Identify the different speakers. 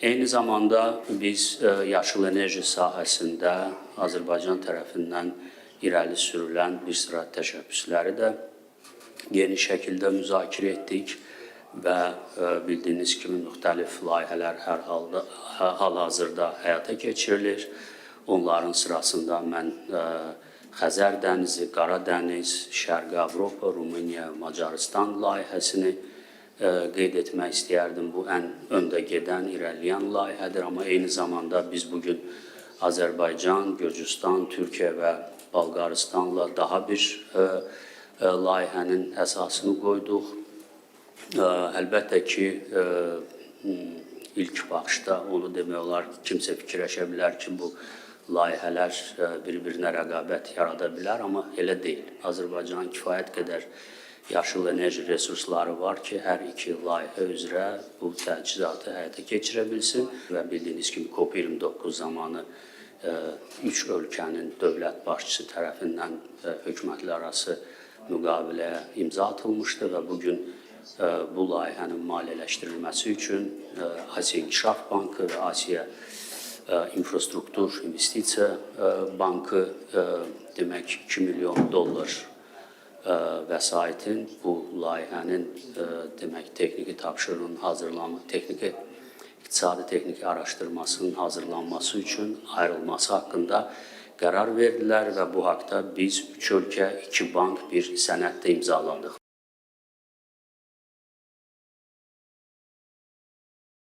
Speaker 1: Eyni zamanda biz yaşıl enerji sahəsində Azərbaycan tərəfindən irəli sürülən bir sıra təşəbbüsləri də geniş şəkildə müzakirə etdik və bildiyiniz kimi müxtəlif layihələr hər halda hal-hazırda həyata keçirilir. Onların sırasında mən Xəzər dənizi, Qara dəniz, Şərqi Avropa, Rumıniya, Macarıstan layihəsini qeyd etmək istəyərdim. Bu ən öndə gedən, irəliləyən layihədir, amma eyni zamanda biz bu gün Azərbaycan, Gürcüstan, Türkiyə və Bolqarıstanla daha bir layihənin əsasını qoyduq. Əlbəttə ki, ilk baxışda onu demək olar ki, kimsə fikirləşə bilər ki, bu layihələr bir-birinə rəqabət yarada bilər, amma elə deyil. Azərbaycanın kifayət qədər yaşıl enerji resursları var ki, hər iki layihə üzrə bu təchizatı həyata keçirə bilsin və bildiyiniz kimi COP29 zamanı üç ölkənin dövlət başçısı tərəfindən hökumətlərarası müqaviləyə imza atılmışdı və bu gün bu layihənin maliyyələşdirilməsi üçün Asiya İnkişaf Bankı və Asiya İnfrastruktur İnvestisiya Bankı demək 2 milyon dollar vəsaitin bu layihənin demək texniki tapşırığının hazırlanma, texniki iqtisadi texniki araşdırmasının hazırlanması üçün ayrılması haqqında qərar verdilər və bu haqda biz üç ölkə, iki bank bir sənəd də imzaladıq.